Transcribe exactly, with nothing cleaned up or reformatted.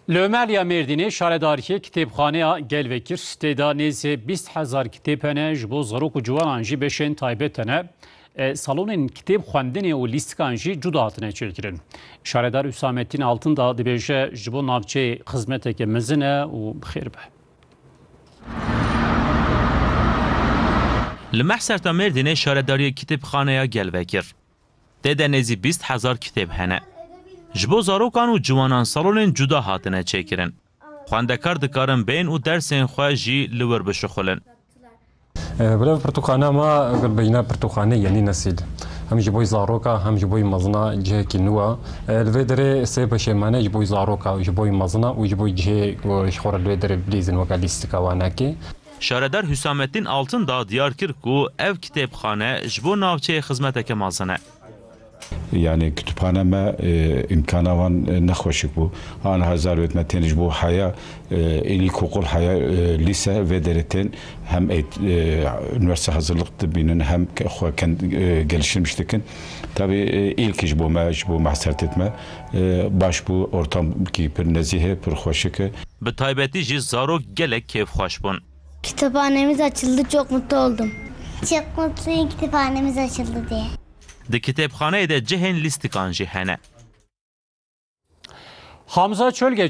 Li Omeliya Mêrdînê şaredariyê kitêbxaneya Gelvekir tê de nêzî bîst hezar kitêb hene, ji bo zarok û ciwanan jî beşên taybet hene. E, salonên kitêb xwendinê û lîstikan jî cuda hatine çêkirin. Şaredar Hüsamettin Altındağ dibêje, ji bo navçeyê xizmeteke mezin e û bi xêr be. Li Mehserta Mêrdînê şaredariyê kitêbxaneya Gelvekir. Tê de nêzî bîst hezar kitêb hene. Ji bo zarokan û ciwanan salonên cuda hatine çêkirin. Xwendekar dikarin bên û dersên xwe jî li wir bişuxulin. Bila pirtûkxana me bîne pirtûkxaneyê yenî nesîl. Hem ji bo zaroka hem ji bo mezina cihekî nû e. Li vê derê sê beşê me ne, ji bo zaroka, ji bo mezina û ji bo cihê ku ji xwe re li vê derê bilîzin weke lîstika wanekê. Şaredar Hüsamettin Altındağ diyar kir ku ev kitêbxane ji bo navçeyê xizmeteke mezin e. Yani kütüphane me, e, imkana wan, e, nexweşik bû. Aniha zarwêt me tên ji bo heya, e, ilkokul heya, e, lise vê derê tên hem eğit-, e, üniversite hazırlık dibînin hem ke-, xwe kend-, e, geliştirmiş dikin. Tabii, e, ilk ji bo me, ji bo mehsertêt me, e, baş bû, ortam ki pir nezîh e, pir xweşik e. Bi taybetî jî zarok gelek kêfxweş bûn. Kütüphanemiz açıldı, çok mutlu oldum. Çok mutluyum kütüphanemiz açıldı diye. Di kitêbxaneyê de cihên lîstikan jî hene. Hamza Çölgeç